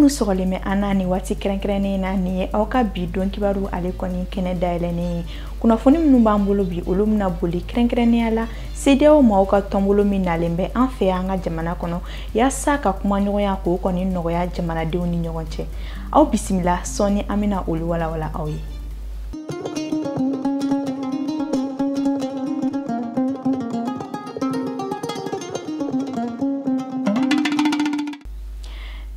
Sɔgɔlen bɛ an na ni waati kɛrɛnkɛrɛnnen na, nin ye aw ka bi don kibaru ale kɔni kɛnɛ dayɛlɛnnen ye. Kunnafoni minnu b'an bolo bi, olu bɛna boli kɛrɛnkɛrɛnnenya la CEDEAO maaw ka tɔnbolo min nalen bɛ an fɛ an ka jamana kɔnɔ yaasa ka kumaɲɔgɔnya k'o kɔni nɔgɔya jamanadenw ni ɲɔgɔn cɛ. Aw bisimila, sɔɔni an bɛna olu walawala aw ye.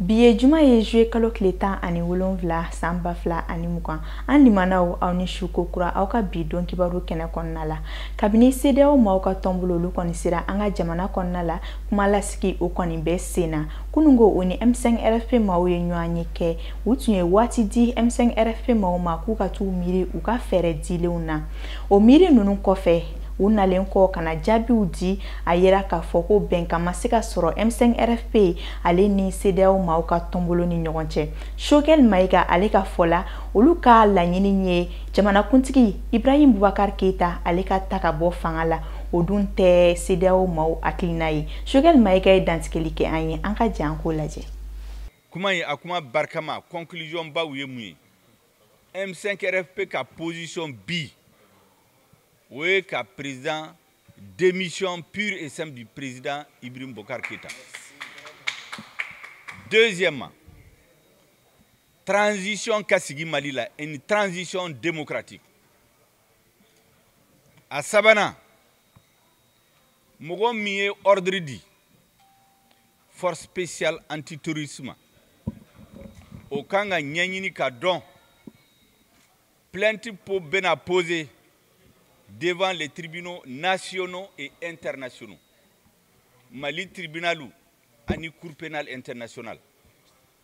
Bi ye juma ye, juillet kalo tile 17, san 2020. An limanaw, aw ni su ko kura aw ka bi don kibaru kɛnɛ kɔnɔna la. Kabini CEDEAO maaw ka tɔnbolo olu kɔni sera an ka jamana kɔnɔna la, kuma lasigi o kɔni bɛ sen na. Kunungo, o ni M5 RFP maaw ye ɲɔgɔn ye kɛ. U tun ye waati di M5 RFP maaw ma k'u ka t'u miiri u ka fɛɛrɛ dilenw na. O miiri ninnu kɔfɛ, u nalen kɔ ka na jaabiw di, a yira k'a fɔ ko bɛnkan ma se ka sɔrɔ M5 RFP ale ni CEDEAO maaw ka tɔnbolo ni ɲɔgɔn cɛ. Choguel Maïga ale ka fɔ la, olu ka laɲini ye jamanakuntigi Ibrahim Boubacar Keïta ale ka ta ka bɔ fanga la. O dun tɛ CEDEAO maaw hakilina ye. Choguel Maïga ye dantigɛli kɛ an ye, an ka jɛ an k'o lajɛ. Kuma in, a kuma barikama, conclusion baw ye mun ye? M5 RFP ka position bi, o ye ka président, démission pure et simple du président Ibrahim Boubacar Keïta. Deuxièmement, transition ka sigi Mali la, une transition démocratique. A sabanan, mɔgɔ min ye ordre di force spéciale antiterrorisme, o kan ka ɲɛɲini ka dɔn. Plainte po bɛna poser devant les tribunaux nationaux et internationaux, Mali tribunal ani Cour pénale internationale.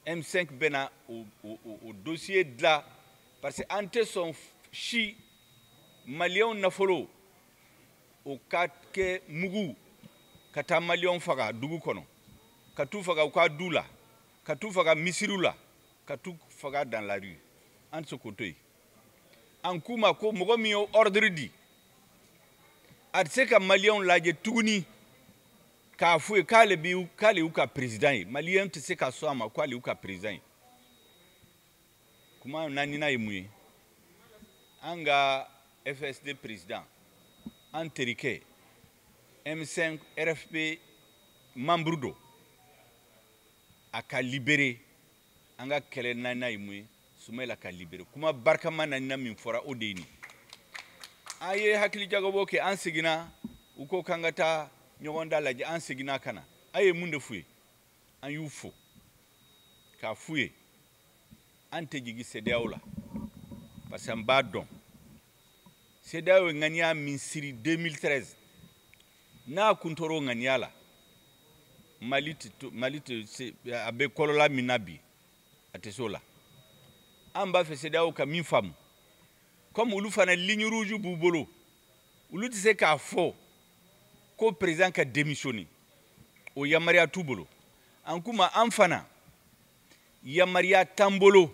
M5 bɛna o dossier dilan, parce que an tɛ sɔn si maliyɛnw nafolo o ka kɛ mugu ka taa maliyɛnw faga dugu kɔnɔ, ka t'u faga u ka du la, ka t'u faga misiriw la, ka t'u faga dans la rue. An tɛ se k'o to yen. An k'u ma ko mɔgɔ min ye ordre di, a tɛ se ka maliyɛnw lajɛ tuguni k'a f'u ye k'ale bi k'ale y'u ka président ye. Maliyɛn tɛ se ka sɔn a ma k'ale y'u ka président ye. Kuma naaninan ye mun ye? An ka FSD président, an terikɛ, M5 RFP membre don, a ka libéré. An ka kɛlɛ naaninan ye mun ye? Soumaïla ka libéré. Kuma barikama naaninan min fɔra, o de ye nin. An ye hakili jagabɔ kɛ, an seginna. U ko k'an ka taa ɲɔgɔn da lajɛ, an seginna ka na. A ye mun de f'u ye? An y'u fo k'a f'u ye an tɛ jigin CEDEAO la, parce que an b'a dɔn CEDEAO ye ŋaniya min siri 2013, n'a kun tor'o ŋaniya la, Mali tɛ, Mali tɛ se a bɛ kɔlɔla min na bi, a tɛ s'o la. An b'a fɛ CEDEAO ka min faamu, comme olu fana ligne rouge b'u bolo, olu tɛ se k'a fɔ ko président ka démissionner, o yamaruya t'u bolo. An kuma, an fana yamaruya t'an bolo.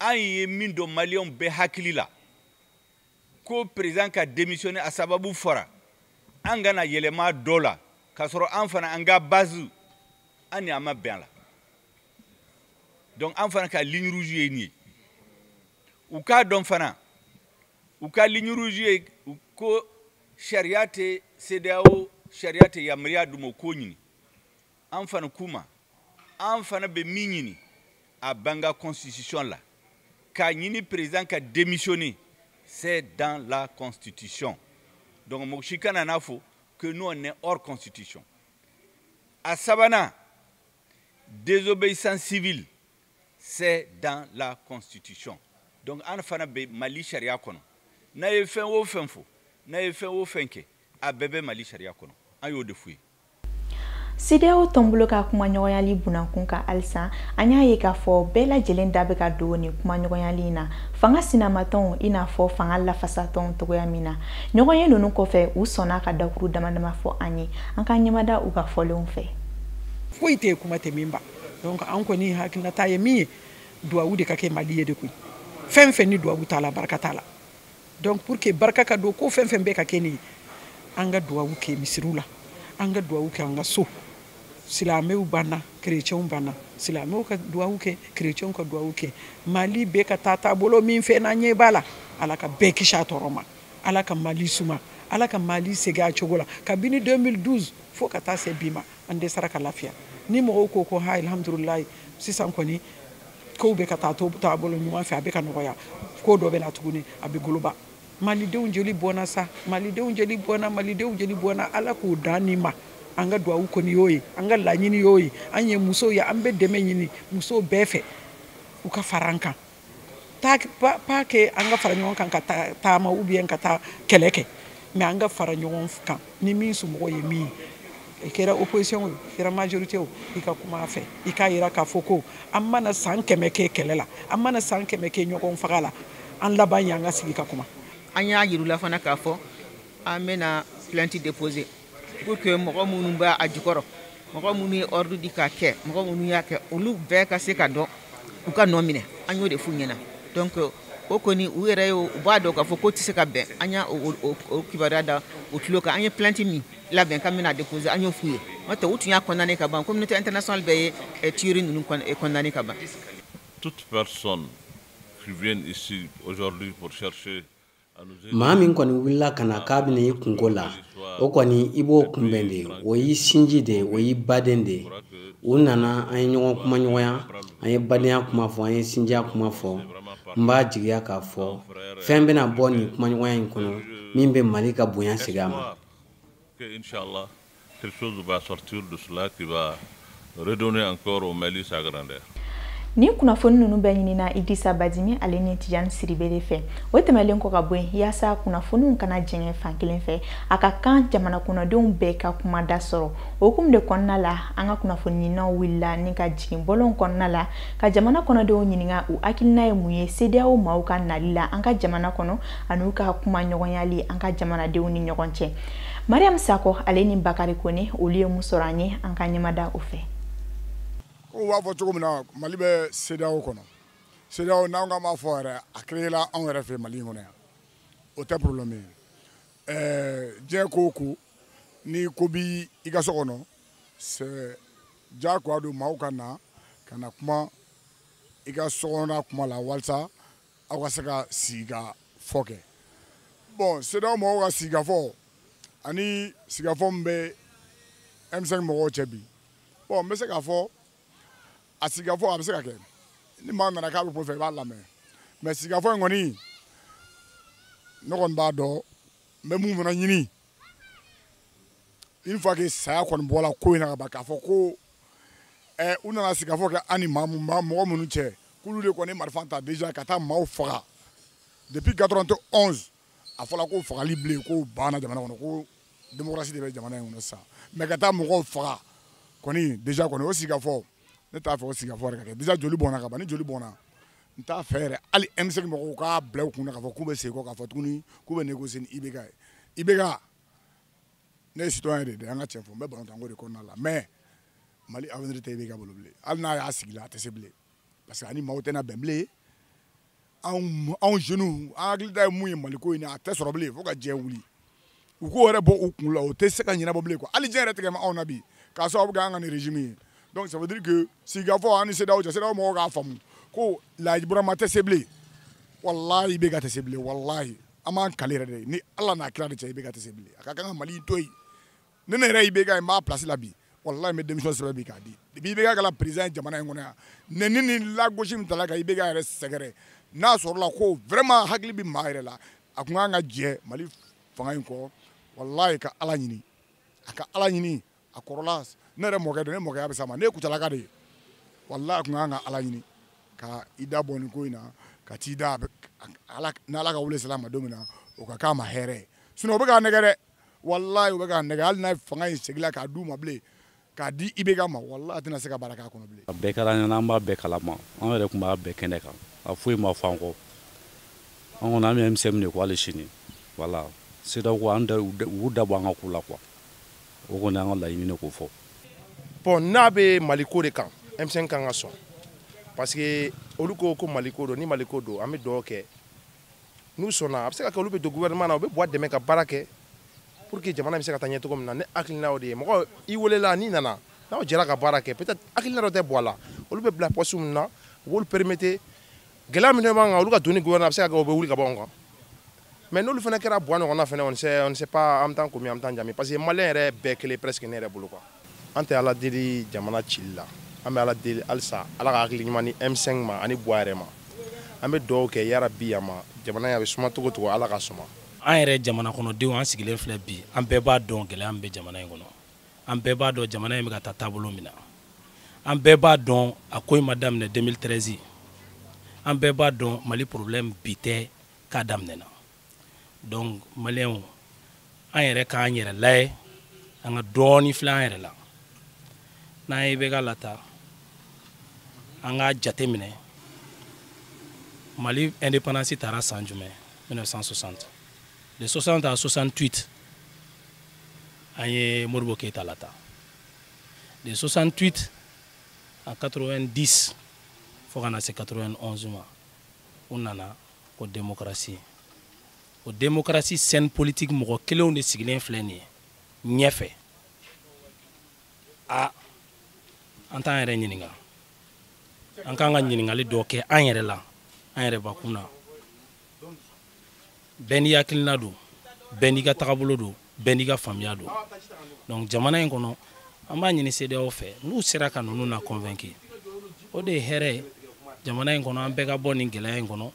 An ye min dɔn maliyɛnw bɛɛ hakili la ko président ka démissionner, a sababu fɔra, an kana yɛlɛma dɔ la k'a sɔrɔ an fana an ka base, an ni an ma bɛn a la. Donc an fana ka ligne rouge ye nin ye. U k'a dɔn fana u ka ligne rouge ye ko sariya tɛ, CEDEAO sariya tɛ yamaruya d'u ma k'o ɲini. An fana k'u ma, an fana bɛ min ɲini, a b'an ka constitution la. K'a ɲini président ka démissionner, c'est dans la constitution. Donc mɔgɔ si kana n'a fɔ que nous, on est hors constitution. A sabanan, désobéissance civile, c'est dans la constitution. Donc an fana bɛ Mali sariya kɔnɔ. N'a ye fɛn o fɛn fɔ, n'a ye fɛn o fɛn kɛ, a bɛɛ bɛ Mali sariya kɔnɔ. An y'o de f'u ye. CEDEAO tɔnbolo ka kumaɲɔgɔnyali bunakun kan halisa, an y'a ye k'a fɔ bɛɛ lajɛlen da bɛ ka don nin kumaɲɔgɔnyali in na, fanga sinamatɔnw i n'a fɔ fanga lafasatɔnw. Togoya min na ɲɔgɔn ye ninnu kɔfɛ, u sɔnna ka dakuru dama dama fɔ an ye, an ka ɲɛmada u ka fɔlenw fɛ. Foyi tɛ yen, kuma tɛ min ban. Donc an kɔni hakilinata ye min ye, duwawu de ka kɛ Mali ye de koyi. Fɛn fɛn ni duwawu t'a la, barika t'a la. Donc pour que barika ka don ko fɛn fɛn bɛ ka kɛ nin ye, an ka duwawu kɛ misiriw la, an ka duwawu kɛ an ka so. Silamɛw banna, kerecɛnw banna, silamɛw ka duwawu kɛ, kerecɛnw ka duwawu kɛ. Mali bɛ ka taa taabolo min fɛ, n'an ɲɛ b'a la, Ala ka bɛɛ kisi a tɔɔrɔ ma, Ala ka Mali suma, Ala ka Mali segin a cogo la. Kabini 2012 fo ka taa se bi ma, an dɛsɛra ka lafiya. Ni mɔgɔw ko ko ha, alhamdulilayi, sisan kɔni kow bɛ ka taa taabolo ɲuman fɛ, a bɛ ka nɔgɔya, ko dɔ bɛ na tuguni, a bɛ goloba. Malidenw jeli bɔnna sa, malidenw jeli bɔnna, malidenw jeli bɔnna. Ala k'o dan nin ma. An ka duwawu kɔni y'o ye, an ka laɲini y'o ye. An ye musow ye, an bɛ dɛmɛ ɲini musow bɛɛ fɛ, u ka fara an kan. Pas que an ka fara ɲɔgɔn kan ka taa taama ou bien ka taa kɛlɛ kɛ, mais an ka fara ɲɔgɔn kan ni min somɔgɔ ye min ye. I kɛra opposition o, i kɛra majorité o, i ka kuma a fɛ, i k'a yira k'a fɔ ko an mana san 100 kɛ kɛlɛ la, an mana san 100 kɛ ɲɔgɔn faga la, an laban ye an ka sigi ka kuma. An y'a yir'u la fana k'a fɔ an bɛna plainte déposer pour que mɔgɔ minnu b'a a jukɔrɔ, mɔgɔ minnu ye ordre di k'a kɛ, mɔgɔ minnu y'a kɛ, olu bɛɛ ka se ka dɔn, u ka nɔ minɛ. An y'o de f'u ɲɛna. Donc o kɔni, u yɛrɛ ye, u b'a dɔn k'a fɔ ko tɛ se ka bɛn. An y'a o kibaruya da u tulo kan. An ye plainte min labɛn k'an bɛna déposer, an y'o f'u ye. N'o tɛ, u tun y'a condamné ka ban. Communauté internationale bɛɛ ye tuerie ninnu condamné ka ban. Toute personne qui vient ici aujourd'hui pour chercher Maa min kɔni wulila ka na k'a bɛna i kunko la, o kɔni, i b'o kunbɛn de. O y'i sinji de ye, o y'i baden de ye. U nana, an ye ɲɔgɔn kumaɲɔgɔnya, an ye badenya kuma fɔ, an ye sinjiya kuma fɔ. N b'a jigiya k'a fɔ fɛn bɛna bɔ nin kumaɲɔgɔnya in kɔnɔ min bɛ Mali ka bonya segin a ma. Que Inch'Allah, quelque chose va sortir de cela qui va redonner encore au Mali sa grandeur. Ni kunnafoni ninnu bɛɛ ɲinina Idrissa Badimi ale ni Tijani Siribe de fɛ. O tɛmɛlen kɔ ka bɔ yen, yaasa kunnafoniw kana jɛngɛ fankelen fɛ, a ka kan jamana kɔnɔdenw bɛɛ ka kumada sɔrɔ. O hukumu de kɔnɔna la, an ka kunnafoni ɲininaw wulila ni ka jigin bɔlɔn kɔnɔna la ka jamana kɔnɔdenw ɲininka u hakilina ye mun ye CEDEAO maaw ka nali la an ka jamana kɔnɔ, ani ka kuma ɲɔgɔnyali an ka jamanadenw ni ɲɔgɔn cɛ. Mariam Sako ale ni Bakari Kone, olu ye mun sɔrɔ an ye, an ka ɲɛmada o fɛ. Ko b'a fɔ cogo min na, Mali bɛ CEDEAO kɔnɔ. CEDEAO, n'an ko b'a fɔ yɛrɛ, a créé la anw yɛrɛ fɛ Mali in kɔnɔ yan, o tɛ problème ye. Diɲɛ ko o ko, ni ko bi i ka so kɔnɔ, c'est diyagoya don maaw ka na ka na kuma i ka so kɔnɔna kuma la, walasa aw ka se ka sigi ka fɔ kɛ. Bon, CEDEAO mɔgɔw ka sigikafɔ ani sigikafɔ min bɛ M5 mɔgɔw cɛ bi, bon, n bɛ se k'a fɔ a sigikafɔ a bɛ se ka kɛ. Ni maa nana k'a bɛ ko fɛ, i b'a lamɛn. Mais sigikafɔ in kɔni, ne kɔni b'a dɔn, n bɛ mun fana ɲini, une fois que saya kɔni bɔra ko in na ka ban, k'a fɔ ko u nana sigikafɔ kɛ an ni maa mun mɔgɔ minnu cɛ, k'olu de kɔni marifa ta déjà ka taa maaw faga depuis 91. A fɔra ko fagali bilen, ko banna jamana kɔnɔ, ko démocratie de bɛ jamana in kɔnɔ sisan, mais ka taa mɔgɔw faga kɔni déjà kɔni, o sigikafɔ, ne t'a fɛ o sigikafɔ yɛrɛ ka kɛ. Déjà joli bɔnna ka ban. Ni joli bɔnna, n t'a fɛ yɛrɛ hali M5 mɔgɔw k'a bila u kunna k'a fɔ k'u bɛ segin kɔ k'a fɔ tuguni k'u bɛ négocier ni IBK ye. IBK, ne ye citoyen de ye, an ka tiɲɛ fɔ, n bɛ balontan ko de kɔnɔna la, mais Mali avenir tɛ IBK bolo bilen. Hali n'a y'a sigi la, a tɛ se bilen, parce que ani maaw tɛna bɛn bilen. Anw jeunes, an hakili da ye mun ye Maliko in na, a tɛ sɔrɔ bilen fo ka diɲɛ wuli. U k'o yɛrɛ bɔ u kun la, o tɛ se ka ɲɛnabɔ bilen quoi. Hali diɲɛ yɛrɛ tigɛ ma anw na bi k'a sababu kɛ an ka nin régime ye. Donc ça veut dire que sigikafɔ an ni CEDEAO cɛ, CEDEAO mɔgɔw k'a faamu ko Laji Burama tɛ se bilen. Walahi, IBK tɛ se bilen. Walahi, an b'an kale yɛrɛ de ni Ala n'a kira de cɛ, IBK tɛ se bilen. A ka kan ka Mali to yen. Ne yɛrɛ ye IBK ye, n b'a place la bi. Walahi, n bɛ démission sɛbɛn bi k'a di. Depuis IBK kɛra président ye jamana in kɔnɔ yan, nɛni ni lagosi min tala ka IBK yɛrɛ sɛgɛrɛ, n'a sɔrɔla ko vraiment hakili bɛ maa yɛrɛ la, a kun kan ka jɛ Mali fanga in kɔ. Walahi, ka Ala ɲini, a ka Ala ɲini. A kɔrɔla, ne yɛrɛ mɔkɛ don, ne mɔkɛya bɛ s'a ma, ne ye Kucalaka de ye. Walahi, a kun kan ka Ala ɲini ka i da bɔ nin ko in na, ka t'i da Ala n'Ala ka wele sera a ma don min na, o ka k'a ma hɛrɛ ye. Sinon u bɛ k'a nɛgɛ dɛ, walahi, u bɛ k'a nɛgɛ. Hali n'a ye fanga in segin la k'a d'u ma bilen, k'a di IBK ma, walahi, a tɛna se ka baara k'a kɔnɔ bilen. A bɛɛ kɛra an ɲɛna, an b'a bɛɛ kalama, an yɛrɛ tun b'a bɛɛ kɛnɛ kan, a foyi ma fɔ an kɔ. An kɔni, an bɛ M5 de kɔ hali sini. Voilà, CEDEAO ko an da, u k'u da bɔ an ka ko la quoi. O kɔni, an ka laɲini de k'o fɔ. Bon, n'a bɛ Maliko de kan, M5 kan ka sɔn, parce que olu ko ko Maliko don. Ni Maliko don, an bɛ dugawu kɛ n'u sɔnna. A bɛ se ka kɛ olu bɛ don gouvernement na, u bɛ Buwa dɛmɛ ka baara kɛ pour que jamana bɛ se ka taa ɲɛ cogo min na. Ne hakilina o de ye. Mɔgɔ i welela, n'i nana, N'aw jɛra ka baara kɛ, peut-être hakilina dɔ tɛ bɔ a la, olu bɛ bila poste min na, u b'olu permettre gɛlɛya min b'an kan, olu ka donni gouvernement a bɛ se ka kɛ o bɛ wuli ka bɔ anw kan. Mais n'olu fana kɛra buwa ɲɔgɔnna fana, on ne sait pas an bɛ taa komi an bɛ taa jami, parce que malien yɛrɛ bɛɛ kelen presque ne yɛrɛ bolo quoi. An tɛ Ala deli jamana cili la, an bɛ Ala deli halisa Ala ka hakili ɲuman di M5 ma ani buwa yɛrɛ ma. An bɛ dugawu kɛ yarabi a ma, jamana in a bɛ suma cogo o cogo, Ala ka suma. An yɛrɛ jamana kɔnɔdenw, an sigilen filɛ bi, an bɛɛ b'a dɔn gɛlɛya min bɛ jamana in kɔnɔ, an bɛɛ b'a dɔn jamana in bɛ ka taa taabolo min na, an bɛɛ b'a dɔn a ko in ma daminɛ 2013, an bɛɛ b'a dɔn Mali problème bi tɛ k'a daminɛna. Donc maliyɛnw, an yɛrɛ k'an yɛrɛ lajɛ, an ka dɔɔni filɛ an yɛrɛ la. N'an ye IBK lata, an k'a jate minɛ, Mali indépendance taara san jumɛn? 1960. De 60 à 68, an ye Modibo Keyita lata. De 68 à 90 fo ka na se 91 ma, u nana ko démocratie. O démocratie scène politique mɔgɔ kelenw de sigilen filɛ nin ye ɲɛfɛ. A an t'an yɛrɛ ɲininka, an k'an ka ɲininkali dɔ kɛ an yɛrɛ la, an yɛrɛ bakun na. Bɛɛ n'i hakilina don, bɛɛ n'i ka tagabolo don, bɛɛ n'i ka faamuya don. Donc jamana in kɔnɔ, an b'a ɲini CEDEAO fɛ, n'u sera ka ninnu na convaincre, o de ye hɛrɛ ye jamana in kɔnɔ. An bɛɛ ka bɔ nin gɛlɛya in kɔnɔ.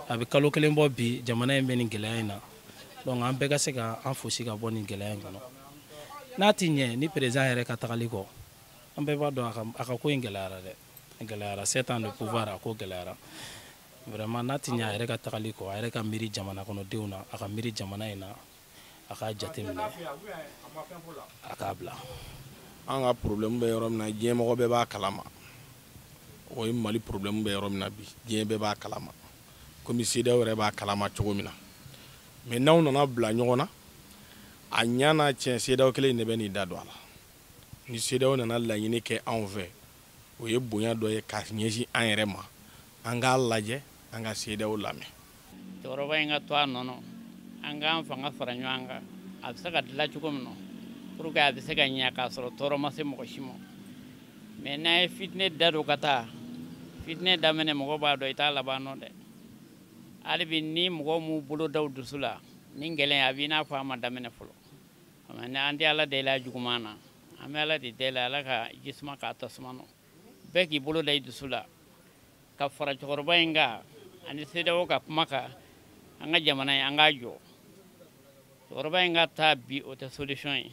A bɛ kalo kelen bɔ bi, jamana in bɛ nin gɛlɛya in na. Donc an bɛɛ ka se ka an fosi ka bɔ nin gɛlɛya in kɔnɔ. N'a ti ɲɛ ni président yɛrɛ ka tagali kɔ, an bɛɛ b'a dɔn a ka ko in gɛlɛyara dɛ, a gɛlɛyara. 7 ans de pouvoir, a ko gɛlɛyara vraiment. N'a ti ɲɛ a yɛrɛ ka tagali kɔ, a yɛrɛ ka miiri jamana kɔnɔdenw na, a ka miiri jamana in na, a k'a jateminɛ, a k'a bila. An ka problème bɛ yɔrɔ min na, diɲɛmɔgɔ bɛɛ b'a kalama. O ye Mali problème bɛ yɔrɔ min na bi, diɲɛ bɛɛ b'a kalama, komi CEDEAO yɛrɛ b'a kalama cogo min na. Mais n'aw nana bila ɲɔgɔn na, a ɲa n'a tiɲɛ, CEDEAO kelen in de bɛ n'i da don a la. Ni CEDEAO nana laɲini kɛ anw fɛ, o ye bonya dɔ ye ka ɲɛsin an yɛrɛ ma. An k'a lajɛ, an ka CEDEAO lamɛn. Cɛkɔrɔba in ka to a nɔ na, an k'an fanga fara ɲɔgɔn kan, a bɛ se ka dilan cogo min na pour que a bɛ se ka ɲɛ k'a sɔrɔ tɔɔrɔ ma se mɔgɔ si ma. Mais n'an ye fitinɛ da don ka taa fitinɛ daminɛ, mɔgɔ b'a dɔn i t'a laban nɔ dɛ. Hali bi ni mɔgɔ m'u bolo da u dusu la, ni gɛlɛya a b'i n'a fɔ a ma daminɛ fɔlɔ. An tɛ Ala deli a juguman na, an bɛ Ala de deli, Ala ka jisuma k'a tasuma nɔ. Bɛɛ k'i bolo da i dusu la ka fara cɛkɔrɔba in kan ani CEDEAO ka kuma kan, an ka jamana in an k'a jɔ. Cɛkɔrɔba in ka taa bi, o tɛ solution ye.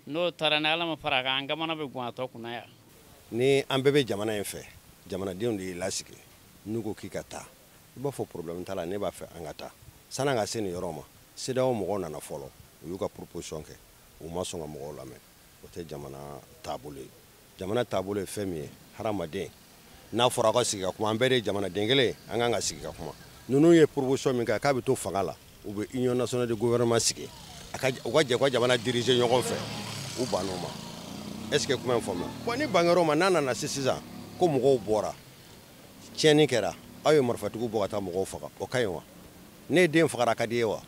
N'o taara, ni Ala ma fara a kan, an kamana bɛ gan a tɔ kunna yan. Ni an bɛɛ bɛ jamana in fɛ, jamanadenw de y'i lasigi, n'u ko k'i ka taa, i b'a fɔ problème t'a la, ne b'a fɛ an ka taa. San'an ka se nin yɔrɔ ma, CEDEAO mɔgɔw nana fɔlɔ, u y'u ka proposition kɛ, u ma sɔn ka mɔgɔw lamɛn. O tɛ jamana taabolo ye. Jamana taabolo ye fɛn min ye, hadamaden n'a fɔra aw ka sigi ka kuma, an bɛɛ de ye jamanaden kelen, an kan ka sigi ka kuma. Ninnu ye proposition min kɛ k'a bɛ to fanga la, u bɛ union nationale de gouvernement sigi, a ka u ka jɛ u ka jamana diriger ɲɔgɔn fɛ, u bann'o ma. Est ce que kuma in faamuya? Bon, ni bankɛyɔrɔ ma, n'a nana se sisan ko mɔgɔw bɔra, tiɲɛni kɛra, aw ye marifatigiw bɔ ka taa mɔgɔw faga, o ka ɲi wa? Ne den fagara, a ka di ye wa?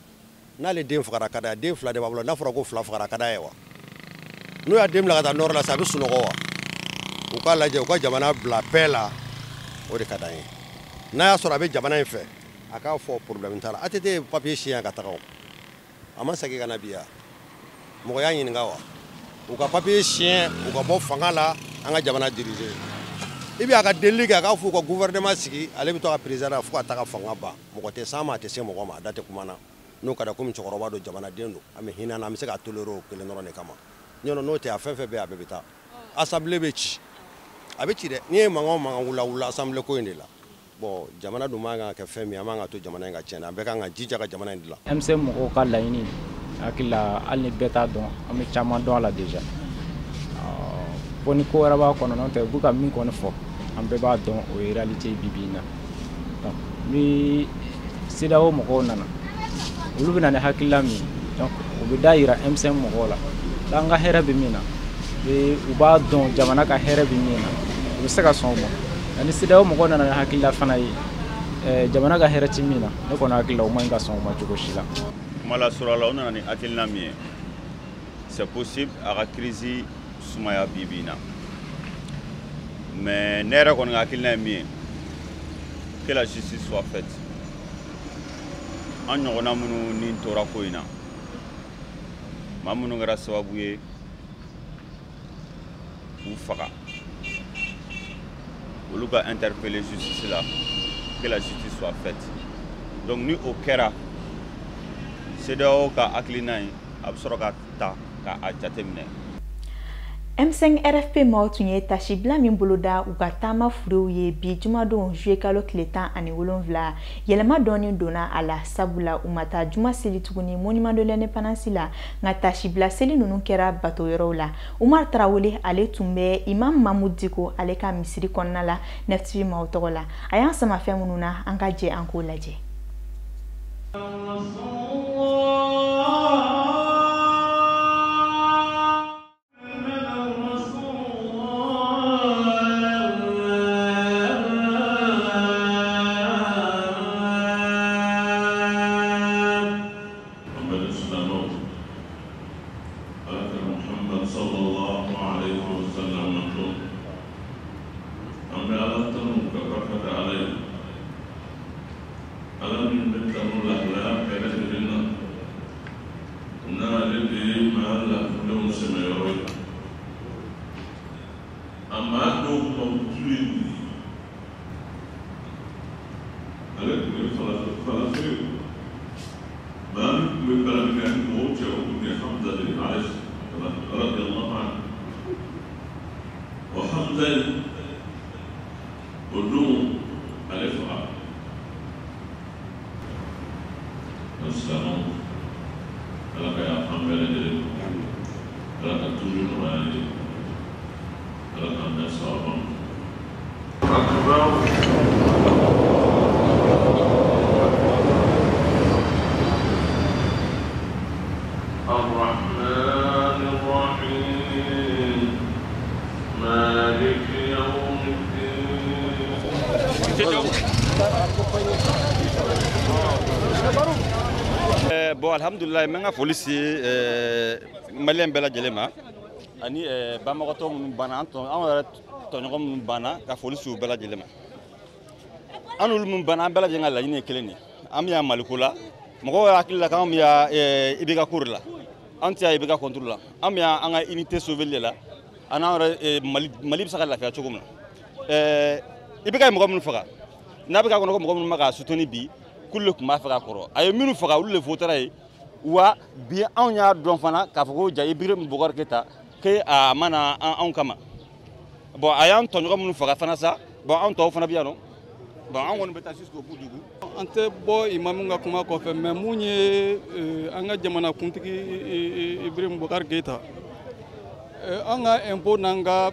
N'ale den fagara, a ka di a den fila de b'a bolo, n'a fɔra ko fila fagara, a ka d'a ye wa? N'u y'a den bila ka taa nord la sisan, a bɛ sunɔgɔ wa? U k'a lajɛ, u ka jamana bila paix la, o de ka d'an ye. N'a y'a sɔrɔ a bɛ jamana in fɛ, a k'a fɔ problème t'a la. ATT ye papier signé ka taga, o a ma segin ka na bi yan, mɔgɔ y'a ɲininka wa? U ka papier signé, u ka bɔ fanga la, an ka jamana diriger. I bɛ a ka delili kɛ, a k'a fɔ u ka gouvernement sigi, ale bɛ to ka président la fo ka taga fanga ban. Mɔgɔ tɛ s'a ma, a tɛ se mɔgɔ ma, a da tɛ kuma na. N'o kɛra, komi cɛkɔrɔba don, jamanaden don, an bɛ hinɛ na, an bɛ se k'a tolérer o kelen dɔrɔn de kama. N'o tɛ, a fɛn fɛn bɛ yen, a bɛɛ bɛ taa. Assemblée bɛ ci, a bɛ ci dɛ. N'i ye mankan o mankan wula assemblée ko in de la. Bon, jamana dun man kan ka kɛ fɛn min ye, an man kan ka to jamana in ka tiɲɛ, an bɛɛ kan ka jija ka jamana in dilan. M5 mɔgɔw ka laɲini, hakili la, hali ni bɛɛ t'a dɔn, an bɛ caman dɔn a la déjà. Fo ni ko wɛrɛ b'a kɔnɔ, n'o tɛ u bɛ ka min kɔni fɔ, an bɛɛ b'a dɔn, o ye réalité bi bi in na. Donc ni CEDEAO mɔgɔw nana, olu bɛ na ni hakilila min ye, donc u bɛ da yira M5 mɔgɔw la, an ka hɛrɛ bɛ min na, u b'a dɔn jamana ka hɛrɛ bɛ min na, u bɛ se ka sɔn o ma. Nka ni CEDEAO mɔgɔw nana ni hakilila fana ye, jamana ka hɛrɛ ti min na, ne kɔni hakili la, o man ɲi ka sɔn o ma cogo si la. Kuma la sɔrɔ la, o nana ni hakilina min ye, c'est possible a ka crise sumaya bi bi in na. Mais ne yɛrɛ kɔni ka hakilina ye min ye, que la justice soit faite. An ɲɔgɔnna minnu ni tora ko in na, maa minnu kɛra sababu ye k'u faga, olu ka interpeller justice la, que la justice soit faite. Donc ni o kɛra, CEDEAO ka hakilina ye, a bɛ sɔrɔ ka ta k'a jateminɛ. M5 RFP maaw tun ye tasibila min boloda u ka taama furew ye bi jumadon juillet kalo tile 17, yɛlɛma dɔɔni donna a la, sabula u ma taa juma seli tuguni monument de l'indépendance la, nka tasibila seli ninnu kɛra bato yɔrɔw la. Umar Tarawele ale tun bɛ Imam Mahmoud Dicko ale ka misiri kɔnɔna la 9TV maaw tɔgɔ la. A y'an sama fɛn minnu na, an ka jɛ an k'o lajɛ. Bon, alhamdulillah, n bɛ n ka foli se maliyɛn bɛɛ lajɛlen ma, ani banbagatɔ minnu banna, anw yɛrɛ tɔɲɔgɔn minnu banna, ka foli se u bɛɛ lajɛlen ma. An n'olu minnu banna, an bɛɛ lajɛlen ka laɲini ye kelen de ye. An bɛ yan Maliko la, mɔgɔw hakili la k'anw bɛ yan IBK ko de la, an tɛ yan IBK contre la, an bɛ yan an ka unité sauvée de la, an n'an yɛrɛ Mali bɛ se ka lafiya cogo min na. IBK ye mɔgɔ minnu faga, n'a bɛ k'a kɔnɔ ko mɔgɔ minnu ma k'a soutenir bi, k'olu de tun b'a fɛ ka kɔrɔ. A ye minnu faga, olu de votera ye. Wa bi anw y'a dɔn fana k'a fɔ ko ja Ibrahim Boubacar Keïta ke a ma na anw kama. Bon, a y'an tɔɲɔgɔn minnu faga fana sa, bon anw tɔw fana bɛ yan nɔ. Bon, an kɔni bɛ taa jusqu'au bout du bout. An tɛ bɔ imamu ka kuma kɔfɛ, mais mun ye an ka jamanakuntigi Ibrahim Boubacar Keïta, an ka impôt n'an ka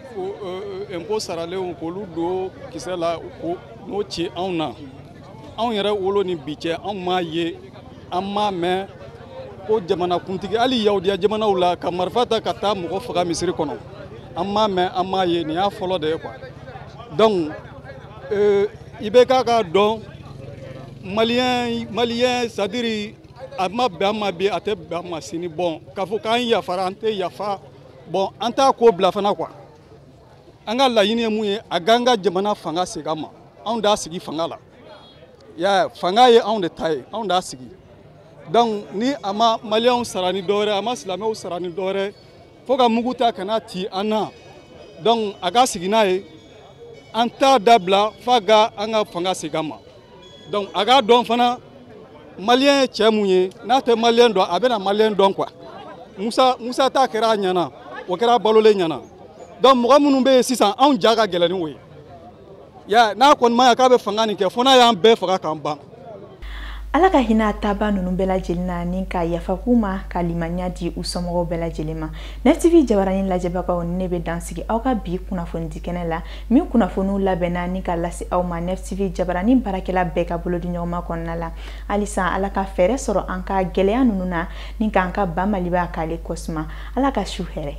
impôt saralenw k'olu don kisɛ la, n'o ci anw na. Anw yɛrɛ wolo ni bi cɛ, anw m'a ye, an m'a mɛn ko jamanakuntigi hali yahudiya jamanaw la ka marifa ta ka taa mɔgɔ faga misiri kɔnɔ, an m'a mɛn, an m'a ye, nin y'a fɔlɔ de ye quoi. Donc IBK k'a dɔn maliyɛn, c'est à dire a ma bɛn an ma bi, a tɛ bɛn an ma sini. Bon, k'a fɔ k'an yafara, an tɛ yafa. Bon, an t'a ko bila fana quoi. An ka laɲini ye mun ye, a k'an ka jamana fanga segin an ma, anw d'a sigi fanga la. Ya fanga ye anw de ta ye, anw d'a sigi. Donc ni a ma maliyɛnw sara ni dɔwɛrɛ, a ma silamɛw sara ni dɔwɛrɛ, fo ka mugu ta ka na ci an na. Donc a ka sigi n'a ye, an t'a dabila f'a ka an ka fanga segin an ma. Donc a k'a dɔn fana maliyɛn ye cɛ mun ye, n'a tɛ maliyɛn dɔn, a bɛna maliyɛn dɔn quoi. Musa ta kɛra a ɲɛna, o kɛra balolen ɲɛna. Donc mɔgɔ minnu bɛ yen sisan, anw ja ka gɛlɛn ni o ye. Ya n'a kɔni ma ya k'a bɛ fanga nin kɛ, fo n'a y'an bɛɛ faga k'an ban. Ala ka hinɛ taaba ninnu bɛɛ lajɛlen na, ni ka yafa k'u ma, ka limaniya di u somɔgɔw bɛɛ lajɛlen ma. 9TV jabaranin lajɛbagaw, ne bɛ dan sigi aw ka bi kunnafonidi kɛnɛ la, min kunnafoniw labɛnna ni ka lase aw ma 9TV jabaranin baarakɛla bɛɛ ka bolodi ɲɔgɔnma kɔnɔna la. Halisa Ala ka fɛɛrɛ sɔrɔ an ka gɛlɛya ninnu na, ni k'an ka ba Maliba k'ale kɔsuma. Ala ka su hɛrɛ.